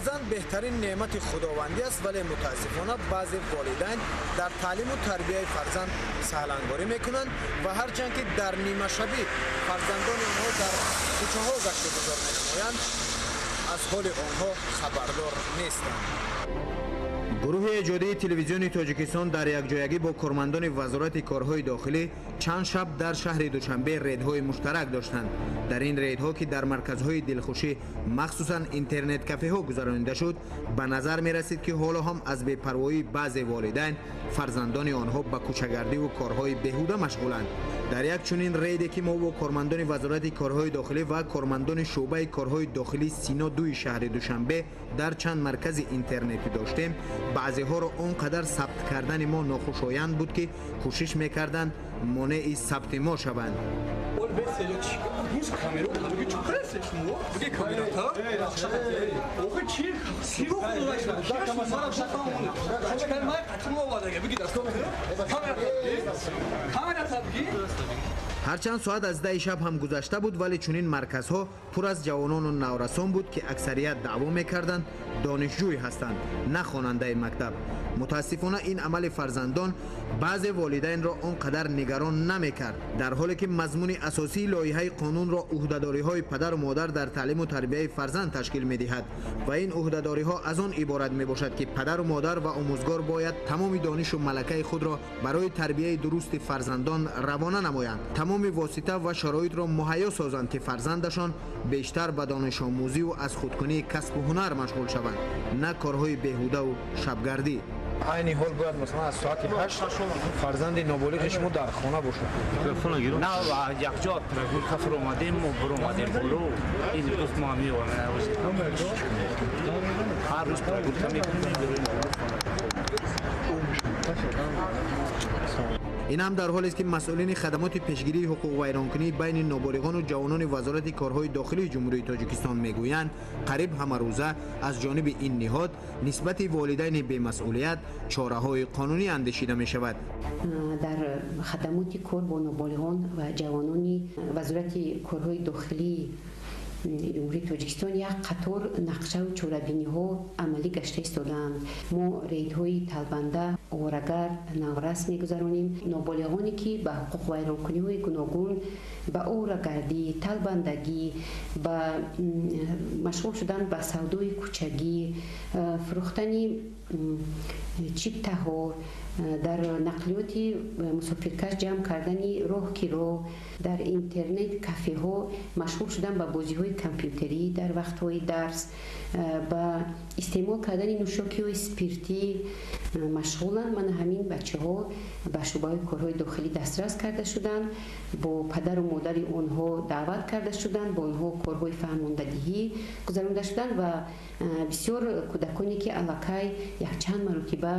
Фарзанд беҳтарин неъмати худовандӣ аст, вале мутаассифона баъзе волидайн дар таълиму тарбияи фарзанд саҳлангорӣ мекунанд ва ҳарчанд ки дар нимашабӣ фарзандони онҳо дар кӯчаҳо гашту гузор менамоянд, аз ҳоли онҳо хабардор нестанд. Гурӯҳи эҷодии телевизиони Тоҷикистон дар якҷоягӣ бо кормандони Вазорати корҳои дохилӣ чанд шаб дар шаҳри Душанбе рейдҳои муштарак доштанд. Дар ин рейдҳо, ки дар марказҳои дилхушӣ, махсусан интернет-кафеҳо гузаронида шуд, ба назар мерасид, ки ҳоло ҳам аз бепарвоии баъзе волидайн фарзандони онҳо ба кӯчагардиву корҳои беҳуда машғуланд. Дар як чунин рейде, ки мо бо кормандони Вазорати корҳои дохилӣ ва кормандони шӯъбаи корҳои дохилии Сино дуи шаҳри Душанбе дар чанд маркази интернетӣ доштем, баъзеҳоро он қадар сабт кардани мо нохушоянд буд, ки кӯшиш мекарданд монеи сабти мо шаванд. Ҳарчанд соат аз 10 шаб ҳам гузашта буд, вале чунин марказҳо пур аз ҷавонону наврасон буд, ки аксарият даъво мекарданд донишҷӯй ҳастанд, на хонандаи мактаб. Мутаассифона, ин амали фарзандон баъзе волидайнро он қадар нигарон намекард, дар ҳоле ки мазмуни асосии лоиҳаи қонунро ӯҳдадориҳои падару модар дар таълиму тарбияи фарзанд ташкил медиҳад ва ин ӯҳдадориҳо аз он иборат мебошад, ки падару модар ва омӯзгор бояд тамоми донишу малакаи худро барои тарбияи дурусти фарзандон равона намоянд, тамоми восита ва шароитро муҳайё созанд, ки фарзандашон бештар ба донишомӯзиву аз худкунии касбу ҳунар машғул шаванд, на корҳои беҳудаву шабгардӣ. Айни ҳол бояд, масалан, аз соати 8 фарзанди ноболиғи шумо дар хона бошад. На, якҷо прогулка фуромадем, мо буромадем боло, ин гуфт, мо меомем, ҳар рӯз прогулка мекунем, мебироем. Ин ҳам дар ҳолест, ки масъулини хадамоти пешгирии ҳуқуқвайронкунӣ байни ноболиғону ҷавонони Вазорати корҳои дохилии Ҷумҳурии Тоҷикистон мегӯянд, қариб ҳамарӯза аз ҷониби ин ниҳод нисбати волидайни бемасъулият чораҳои қонунӣ андешида мешавад. Дар хадамоти кор бо ноболиғон ва ҷавонони Вазорати корҳои дохилии Ҷумҳурии Тоҷикистон як қатор нақшаву чорабиниҳо амалӣ гашта истодаанд. Мо рейдҳои талбанда, орагард, наврас мегузаронем. Ноболиғоне, ки ба ҳуқуқвайронкуниҳои гуногун, ба орагардӣ, талбандагӣ, ба машғул шудан ба савдои кӯчагӣ, фурӯхтани чиптаҳо, дар нақлиёти мусофиркаш ҷамъ кардани роҳкиро, дар интернет кафеҳо машғул шудан ба бозиҳои компютерӣ дар вақтҳои дарс, ба истеъмол кардани нӯшокиҳои спиртӣ машғуланд. Мана ҳамин бачаҳо ба шӯъбаҳои корҳои дохилӣ дастрас карда шуданд, бо падару модари онҳо даъват карда шуданд, бо онҳо корҳои фаҳмондадиҳӣ гузаронда шуданд ва бисёр кӯдаконе, ки аллакай якчанд маротиба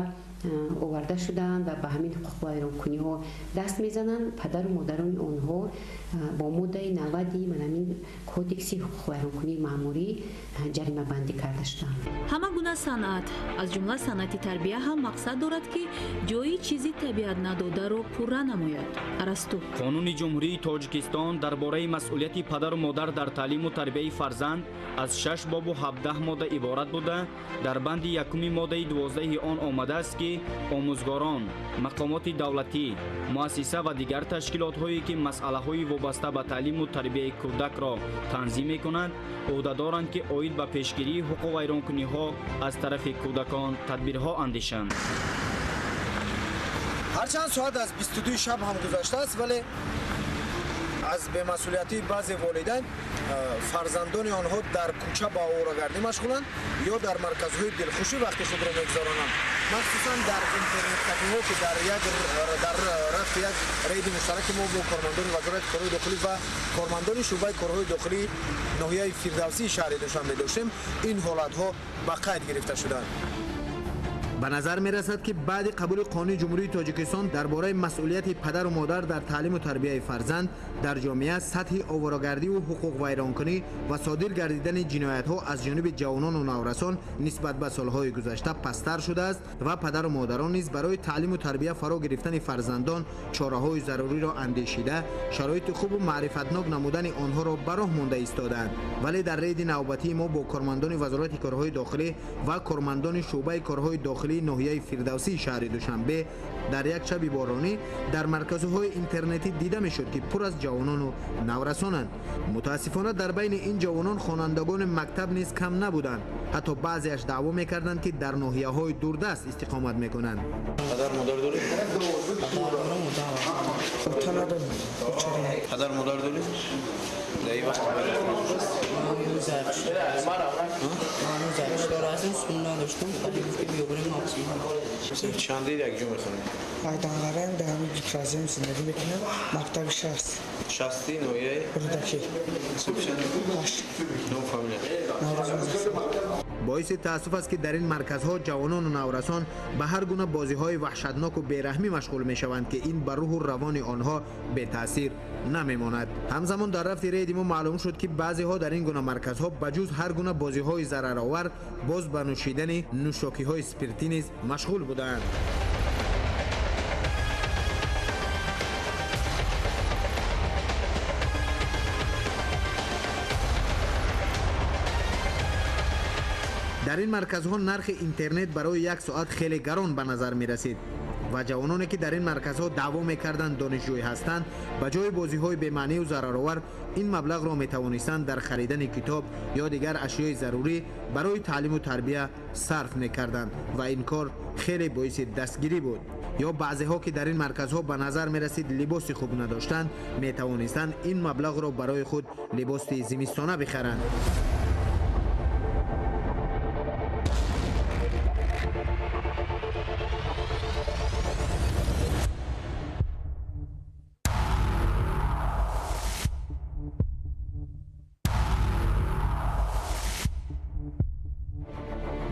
оварда шудаанд ва ба ҳамин ҳуқуқвайронкуниҳо даст мезананд, падару модарони онҳо бо моддаи 90 ман ҳамин кодекси ҳуқуқвайронкунии маъмурӣ ҷаримабандӣ карда шуданд. Ҳама гуна санъат, аз ҷумла санъати тарбия ҳам мақсад дорад, ки ҷои чизи табиат надодаро пурра намояд. Арасту. Қонуни Ҷумҳурии Тоҷикистон дар бораи масъулияти падару модар дар таълиму тарбияи фарзанд аз 6 бобу 17 модда иборат буда, дар банди якуми моддаи 12 он омадааст, ки омӯзгорон, мақомоти давлатӣ, муассиса ва дигар ташкилотҳое, ки масъалаҳои вобаста ба таълиму тарбияи кӯдакро танзим мекунанд, ӯҳдадоранд, ки оид ба пешгирии ҳуқуқвайронкуниҳо аз тарафи кӯдакон тадбирҳо андешанд. Ҳарчанд соат аз 22 шаб ҳам гузаштааст, вале аз бемасъулиятии баъзе волидайн фарзандони онҳо дар кӯча ба оворагардӣ машғуланд ё дар марказҳои дилхушӣ вақти худро мегузаронанд, махсусан дар интернет-кафеҳо, ки дар рафти як рейди муштараки мо бо кормандони Вазорати корҳои дохилӣ ва кормандони шӯъбаи корҳои дохилии ноҳияи Фирдавсии шаҳри Душанбе доштем, ин ҳолатҳо ба қайд гирифта шуданд. Ба назар мерасад, ки баъди қабули қонуни Ҷумҳурии Тоҷикистон дар бораи масъулияти падару модар дар таълиму тарбияи фарзанд дар ҷомеа сатҳи оворагардиву ҳуқуқвайронкунӣ ва содир гардидани ҷиноятҳо аз ҷониби ҷавонону наврасон нисбат ба солҳои гузашта пасттар шудааст ва падару модарон низ барои таълиму тарбия фаро гирифтани фарзандон чораҳои заруриро андешида, шароити хубу маърифатнок намудани онҳоро ба роҳ монда истодаанд. Вале дар рейди навбатии мо бо кормандони Вазорати корҳои дохилӣ ва кормандони шӯъбаи корҳои дохилии ноҳияи Фирдавсии шаҳри Душанбе дар як шаби боронӣ дар марказҳои интернетӣ дида мешуд, ки пур аз ҷавонону наврасонанд. Мутаассифона, дар байни ин ҷавонон хонандагони мактаб низ кам набуданд. Ҳатто баъзеаш даъво мекарданд, ки дар ноҳияҳои дурдаст истиқомат мекунанд. Падар модар доред? Падар модар доред? Дар ин вақт чандед якҷо мехонед? Айданғарам, дар ҳамин гимназиям зиндагӣ мекунам, мактаби 6. Шасти ноҳияи Рӯдакӣ. Субҳ? Ном, фамилия? Наврӯз Музаффар. Боиси таассуф аст, ки дар ин марказҳо ҷавонону наврасон ба ҳар гуна бозиҳои ваҳшатноку бераҳмӣ машғул мешаванд, ки ин ба рӯҳу равони онҳо бетаъсир намемонад. Ҳамзамон дар рафти рейди мо маълум шуд, ки баъзеҳо дар ин гуна марказҳо ба ҷуз ҳар гуна бозиҳои зараровар боз ба нӯшидани нӯшокиҳои спиртӣ низ машғул будаанд. Дар ин марказҳо нархи интернет барои як соат хеле гарон ба назар мерасид ва ҷавононе, ки дар ин марказҳо даъво мекарданд донишҷӯй ҳастанд, ба ҷои бозиҳои бемаънию зараровар ин маблағро метавонистанд дар харидани китоб ё дигар ашёи зарурӣ барои таълиму тарбия сарф мекарданд ва ин кор хеле боиси дастгирӣ буд. Ё баъзеҳо, ки дар ин марказҳо ба назар мерасид либоси хуб надоштанд, метавонистанд ин маблағро барои худ либоси зимистона бихаранд.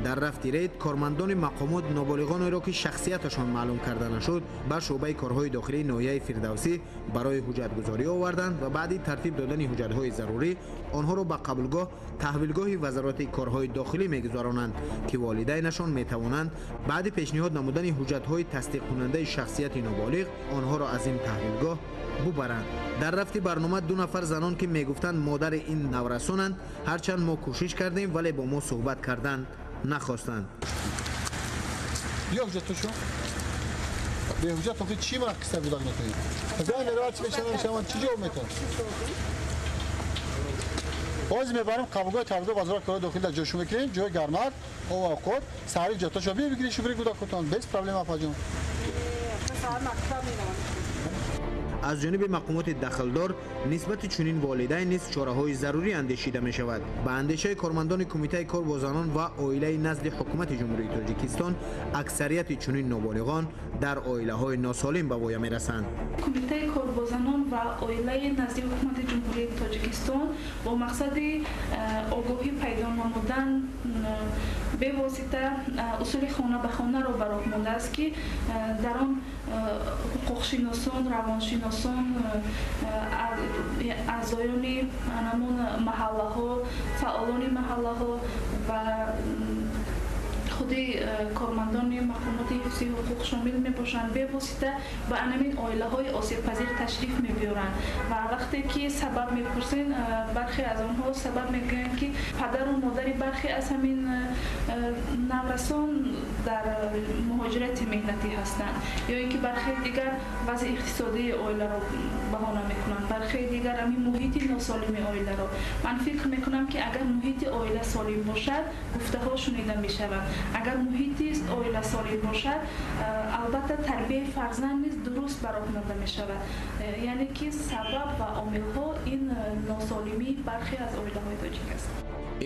Дар рафти рейд кормандони мақомот ноболиғонеро, ки шахсияташон маълум карда нашуд, ба шӯъбаи корҳои дохилии ноҳияи Фирдавсӣ барои ҳуҷҷатгузорӣ оварданд ва баъди тартиб додани ҳуҷҷатҳои зарурӣ онҳоро ба қабулгоҳ таҳвилгоҳи Вазорати корҳои дохилӣ мегузаронанд, ки волидайнашон метавонанд баъди пешниҳод намудани ҳуҷҷатҳои тасдиқкунандаи шахсияти ноболиғ онҳоро аз ин таҳвилгоҳ бубаранд. Дар рафти барнома ду нафар занон, ки мегуфтанд модари ин наврасонанд, ҳарчанд мо кӯшиш кардем, вале бо мо суҳбат карданд нахостанд. Бیا ҳуҷҷатошо. Бе ҳуҷҷат охи чӣ вақт киса гудак мекунед? Зан меравад, чӣ мешавад, шаванд, чӣ ҷавоб метавонад? Боз мебарем қабулгоҳи таҳвилгоҳи Вазорати корҳои дохилӣ, дар ҷойшон мекунем, ҷои гармак, об овқот, саҳари ҳуҷҷатошо бигиред, шуфри гудакотон, без проблема, апаҷон. Аз ҷониби мақомоти дахлдор нисбати чунин волидайн низ чораҳои зарурӣ андешида мешавад. Ба андешаи кормандони Кумитаи кор бо занон ва оилаи назди Ҳукумати Ҷумҳурии Тоҷикистон, аксарияти чунин ноболиғон дар оилаҳои носолим ба воя мерасанд. Кумитаи кор бо занон ва оилаи назди Ҳукумати Ҷумҳурии Тоҷикистон бо мақсади огоҳӣ пайдо намудан бевосита усули хона ба хонаро ба роҳ мондааст, ки дар он ҳуқуқшиносон, равоншиносон, аъзоёни ҳамон маҳаллаҳо, фаъолони маҳаллаҳо ва худи кормандони мақомоти ҳифзи ҳуқуқ шомил мебошанд, бевосита ба анамин оилаҳои осебпазир ташриф мебиёранд ва вақте ки сабаб мепурсен, бархе аз онҳо сабаб мегӯянд, ки падару модари бархе аз ҳамин наврасон дар муҳоҷирати меҳнатӣ ҳастанд, ё ин ки бархе дигар вазъи иқтисодии оиларо баҳона мекунанд, бархе дигар ҳамин муҳити носолими оиларо. Ман фикр мекунам, ки агар муҳити оила солим бошад, гуфтаҳо шунида мешаванд. Агар муҳити оила солим бошад, албатта тарбияи фарзанд низ дуруст ба роҳ монда мешавад. Яъне ки сабаб ва омилҳо ин носолимии бархе аз оилаҳои тоҷик аст.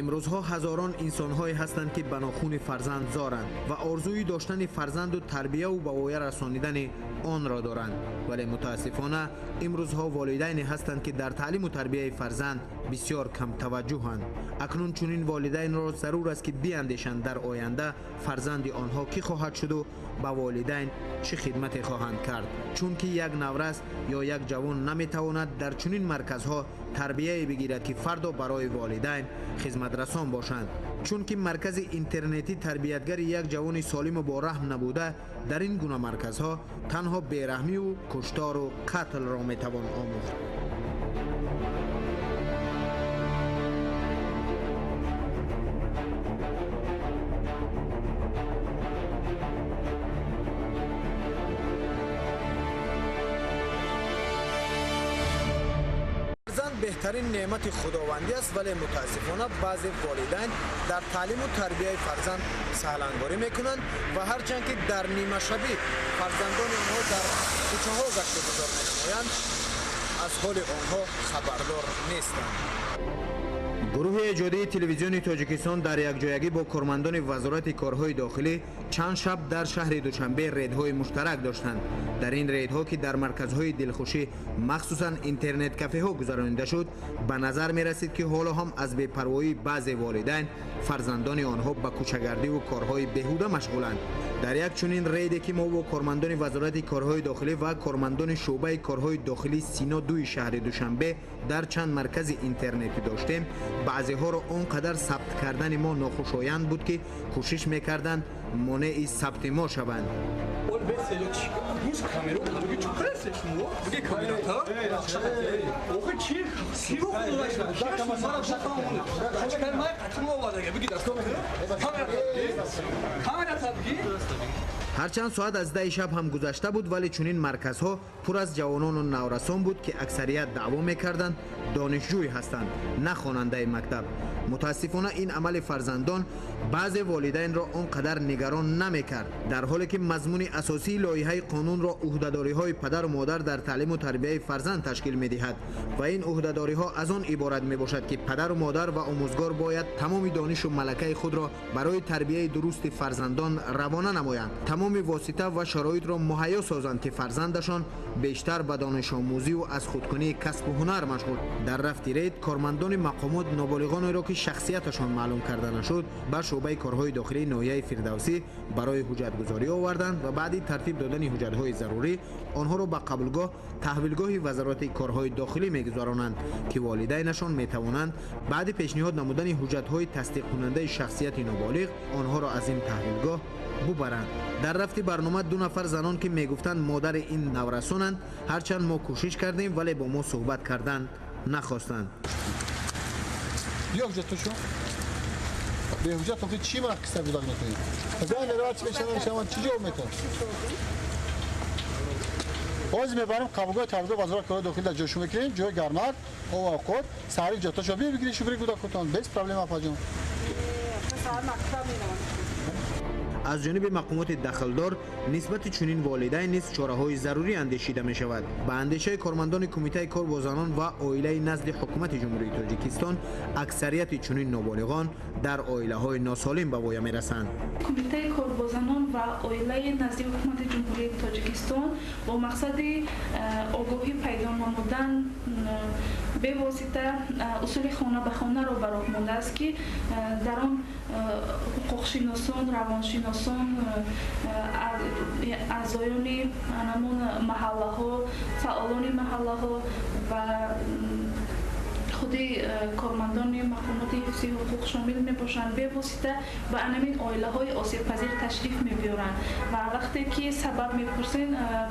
Имрӯзҳо ҳазорон инсонҳое ҳастанд, ки ба нохуни фарзанд зоранд ва орзуи доштани фарзанду тарбияву ба воя расонидани онро доранд. Вале мутаассифона имрӯзҳо волидайне ҳастанд, ки дар таълиму тарбияи фарзанд бисёр камтаваҷҷӯҳанд. Акнун чунин волидайнро зарур аст, ки биандешанд дар оянда фарзанди онҳо кӣ хоҳад шуду ба волидайн чӣ хидмате хоҳанд кард. Чунки як наврас ё як ҷавон наметавонад дар чунин марказҳо тарбияе бигирад, ки фардо барои волидайн хизматрасон бошанд. Чунки маркази интернетӣ тарбиятгари як ҷавони солиму бораҳм набуда, дар ин гуна марказҳо танҳо бераҳмиву куштору қатлро метавон омӯхт. Беҳтарин неъмати худовандӣ аст, вале мутаассифона баъзе волидайн дар таълиму тарбияи фарзанд саҳлангорӣ мекунанд ва ҳарчанд ки дар нимашабӣ фарзандони онҳо дар кӯчаҳо гашту гузор менамоянд, аз ҳоли онҳо хабардор нестанд. Гурӯҳи эҷодии телевизиони Тоҷикистон дар якҷоягӣ бо кормандони Вазорати корҳои дохилӣ чанд шаб дар шаҳри Душанбе рейдҳои муштарак доштанд. Дар ин рейдҳо, ки дар марказҳои дилхушӣ, махсусан интернет-кафеҳо гузаронида шуд, ба назар мерасид, ки ҳоло ҳам аз бепарвоии баъзе волидайн фарзандони онҳо ба кӯчагардиву корҳои беҳуда машғуланд. Дар як чунин рейде, ки мо бо кормандони Вазорати корҳои дохилӣ ва кормандони шӯъбаи корҳои дохилии Сино 2 шаҳри Душанбе дар чанд маркази интернетӣ доштем, баъзеҳоро он қадар сабт кардани мо нохушоянд буд, ки кӯшиш мекарданд монеи сабти мо шаванд. Ҳарчанд соат аз 10 шаб ҳам гузашта буд, вале чунин марказҳо пур аз ҷавонону наврасон буд, ки аксарият даъво мекарданд донишҷӯй ҳастанд, на хонандаи мактаб. Мутаассифона ин амали фарзандон баъзе волидайнро он қадар нигарон намекард, дар ҳоле ки мазмуни асосии лоиҳаи қонунро ӯҳдадориҳои падару модар дар таълиму тарбияи фарзанд ташкил медиҳад ва ин ӯҳдадориҳо аз он иборат мебошад, ки падару модар ва омӯзгор бояд тамоми донишу малакаи худро барои тарбияи дурусти фарзандон равона намоянд, тамоми восита ва шароитро муҳайё созанд, ки фарзандашон бештар ба донишомӯзиву аз худкунии касбу ҳунар машғул. Дар рафти рейд кормандони мақомот ноболиғонеро, ки шахсияташон маълум карда нашуд, ба шӯъбаи корҳои дохилии ноҳияи Фирдавсӣ барои ҳуҷҷатгузорӣ оварданд ва баъди тартиб додани ҳуҷҷатҳои зарурӣ онҳоро ба қабулгоҳ таҳвилгоҳи Вазорати корҳои дохилӣ мегузаронанд, ки волидайнашон метавонанд баъди пешниҳод намудани ҳуҷҷатҳои тасдиқкунандаи шахсияти ноболиғ онҳоро аз ин таҳвилгоҳ бубаранд. Дар рафти барнома ду нафар занон, ки мегуфтанд модари ин наврасонанд, ҳарчанд мо кӯшиш кардем, вале бо мо суҳбат кардан нахостанд. Беҳуҷҷат охи чӣ мақсад гудак метавонед? Зан меравад, чӣ мешавад, мешавад, чӣ ҷавоб метавонад? Оз мебарем қабулгоҳи тарбияи Вазорати корҳои дохилӣ дар ҷойшон мекунем, ҷои гармак, об овқот, саҳари ҳуҷҷатҳошо бигиред, шуфри гудакотон, без проблема апаҷон. Аз ҷониби мақомоти дахлдор нисбати чунин волидайн низ чораҳои зарурӣ андешида мешавад. Ба андешаи кормандони Кумитаи кор бо занон ва оилаи назди Ҳукумати Ҷумҳурии Тоҷикистон аксарияти чунин ноболиғон дар оилаҳои носолим ба воя мерасанд. Кумитаи кор бо занон ва оилаи назди Ҳукумати Ҷумҳурии Тоҷикистон бо мақсади огоҳӣ пайдо намудан бевосита усули хона ба хонаро ба роҳ мондааст, ки дар он ҳуқуқшиносон, равоншиносон, аъзоёни ҳамон маҳаллаҳо, фаъолони маҳаллаҳо ва худи кормандони мақомоти ҳифзи ҳуқуқ шомил мебошанд, бевосита ба анамин оилаҳои осебпазир ташриф мебиёранд ва вақте ки сабаб мепурсен,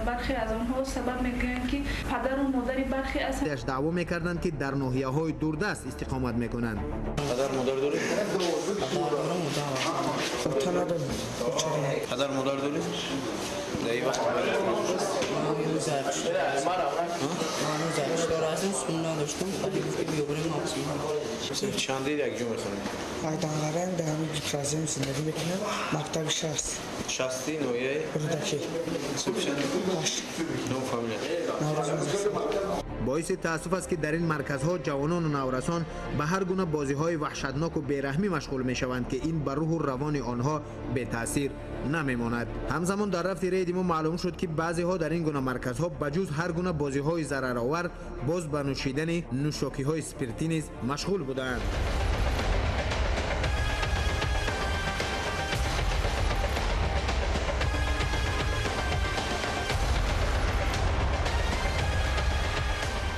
бархе аз онҳо сабаб мегӯянд, ки падару модари бархе аз даъво мекарданд, ки дар ноҳияҳои дурдаст истиқомат мекунанд. Падар модар доред? Падар модар доред? Дар ин вақт чандед якҷо мехонед? Айданғаран дар ҳамин гимназиям зиндагӣ мекунам, мактаби 60. 60 ноҳияи? Рӯдакӣ. Синф чанд? 8. Ном фамилия? Наврӯз Музаффар. Боиси таассуф аст, ки дар ин марказҳо ҷавонону наврасон ба ҳар гуна бозиҳои ваҳшатноку бераҳмӣ машғул мешаванд, ки ин ба рӯҳу равони онҳо бетаъсир намемонад. Ҳамзамон дар рафти рейди мо маълум шуд, ки баъзеҳо дар ин гуна марказҳо ба ҷуз ҳар гуна бозиҳои зараровар боз ба нӯшидани нӯшокиҳои спиртӣ низ машғул будаанд.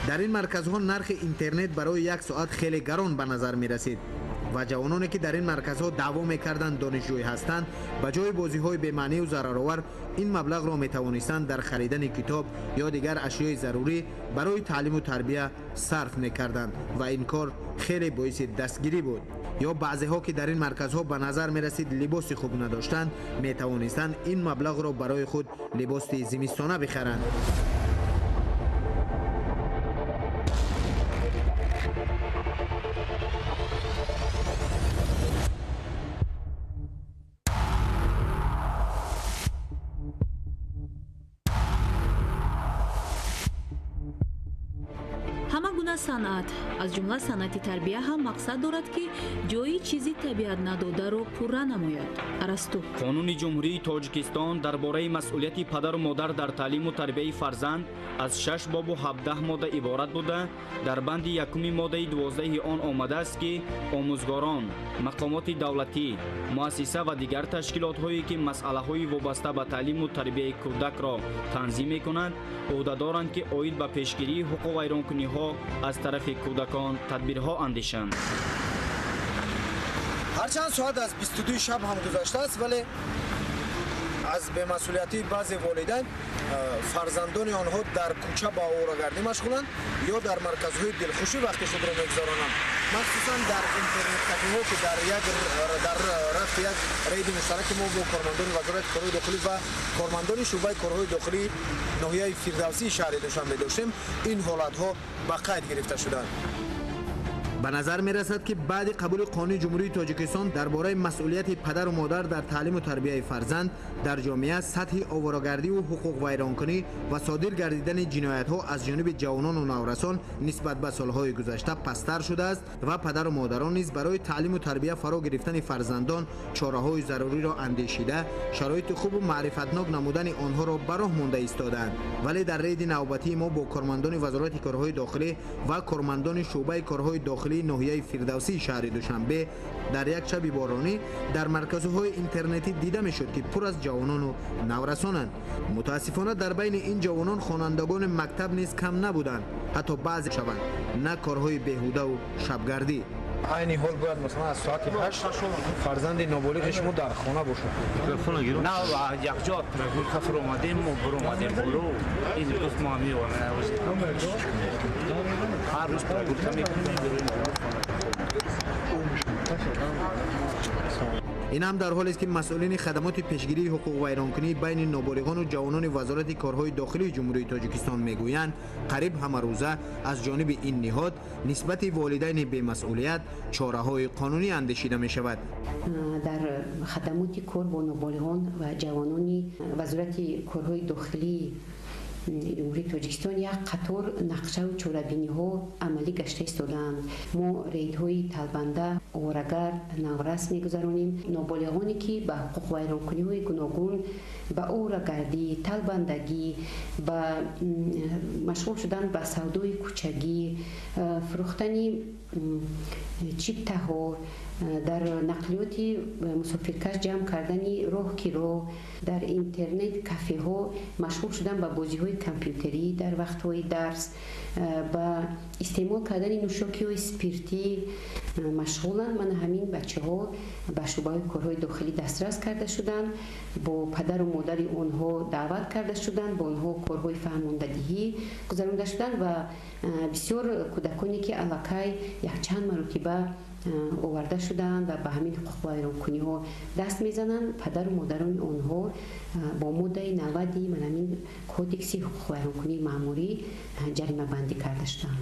Дар ин марказҳо нархи интернет барои як соат хеле гарон ба назар мерасид ва ҷавононе, ки дар ин марказҳо даъво мекарданд донишҷӯй ҳастанд, ба ҷои бозиҳои бемаънию зараровар ин маблағро метавонистанд дар харидани китоб ё дигар ашёи зарурӣ барои таълиму тарбия сарф мекарданд ва ин кор хеле боиси дастгирӣ буд. Ё баъзеҳо, ки дар ин марказҳо ба назар мерасид либоси хуб надоштанд, метавонистанд ин маблағро барои худ либоси зимистона бихаранд. Ҳама гуна санъат, аз ҷумла санъати тарбия ҳам мақсад дорад, ки ҷои чизи табиат надодаро пурра намояд. Арасту. Қонуни Ҷумҳурии Тоҷикистон дар бораи масъулияти падару модар дар таълиму тарбияи фарзанд аз 6 бобу 17 модда иборат буда, дар банди якуми моддаи 12 он омадааст, ки омӯзгорон, мақомоти давлатӣ, муассиса ва дигар ташкилотҳое, ки масъалаҳои вобаста ба таълиму тарбияи кӯдакро танзим мекунанд, ӯҳдадоранд, ки оид ба пешгирии ҳуқуқвайронкуниҳо аз тарафи кӯдакон тадбирҳо андешанд. Ҳарчанд соат аз 22 шаб ҳам гузаштааст, вале аз бемасъулиятии баъзе волидайн фарзандони онҳо дар кӯча ба оворагардӣ машғуланд ё дар марказҳои дилхушӣ вақти худро мегузаронанд. Махсусан дар интернет-кафеҳо, ки дар рафти як рейди муштараки мо бо кормандони Вазорати корҳои дохилӣ ва кормандони шӯъбаи корҳои дохилии ноҳияи Фирдавсии шаҳри Душанбе доштем, ин ҳолатҳо ба қайд гирифта шуданд. Ба назар мерасад, ки баъди қабули Қонуни Ҷумҳурии Тоҷикистон дар бораи масъулияти падару модар дар таълиму тарбияи фарзанд дар ҷомеа сатҳи оворагардиву ҳуқуқвайронкунӣ ва содир гардидани ҷиноятҳо аз ҷониби ҷавонону наврасон нисбат ба солҳои гузашта пасттар шудааст ва падару модарон низ барои таълиму тарбия фаро гирифтани фарзандон чораҳои заруриро андешида, шароити хубу маърифатнок намудани онҳоро ба роҳ монда истодаанд. Вале дар рейди навбатии мо бо кормандони Вазорати корҳои дохилӣ ва кормандони шӯъбаи корҳои дохилии ноҳияи Фирдавсии шаҳри Душанбе дар як шаби боронӣ дар марказҳои интернетӣ дида мешуд, ки пур аз ҷавонону наврасонанд. Мутаассифона дар байни ин ҷавонон хонандагони мактаб низ кам набуданд, ҳатто баъзе шаванд на корҳои беҳудаву шабгардӣ. Айни ҳол бояд масалан аз соати 8 фарзанди ноболиғи шумо дар хона бошад. На, якҷо прогулка фуромадем, мо буромадем боло. Ин гуфт мо меомем. Ҳар рӯз прогулка мекунем, мебурем. Ин ҳам дар ҳолест, ки масъулини хадамоти пешгирии ҳуқуқвайронкунӣ байни ноболиғону ҷавонони Вазорати корҳои дохилии Ҷумҳурии Тоҷикистон мегӯянд, қариб ҳамарӯза аз ҷониби ин ниҳод нисбати волидайни бемасъулият чораҳои қонунӣ андешида мешавад. Дар хадамоти кор бо ноболиғон ва ҷавонони Вазорати корҳои дохилии Ҷумҳурии Тоҷикистон як қатор нақшаву чорабиниҳо амалӣ гашта истодаанд. Мо рейдҳои талбанда, оворагард, наврас мегузаронем. Ноболиғоне, ки ба ҳуқуқвайронкуниҳои гуногун, ба оворагардӣ, талбандагӣ, ба машғул шудан ба савдои кӯчагӣ, фурӯхтани чиптаҳо, дар нақлиёти мусофиркаш ҷамъ кардани роҳкиро, дар интернет кафеҳо машғул шудан ба бозиҳои компютерӣ дар вақтҳои дарс, ба истеъмол кардани нӯшокиҳои спиртӣ машғуланд. Мана ҳамин бачаҳо ба шӯъбаҳои корҳои дохилӣ дастрас карда шуданд, бо падару модари онҳо даъват карда шуданд, бо онҳо корҳои фаҳмондадиҳӣ гузаронда шуданд ва бисёр кӯдаконе, ки аллакай якчанд маротиба оварда шудаанд ва ба ҳамин ҳуқуқвайронкуниҳо даст мезананд, падару модарони онҳо бо моддаи 90 ман ҳамин кодекси ҳуқуқвайронкунии маъмурӣ ҷаримабандӣ карда шуданд.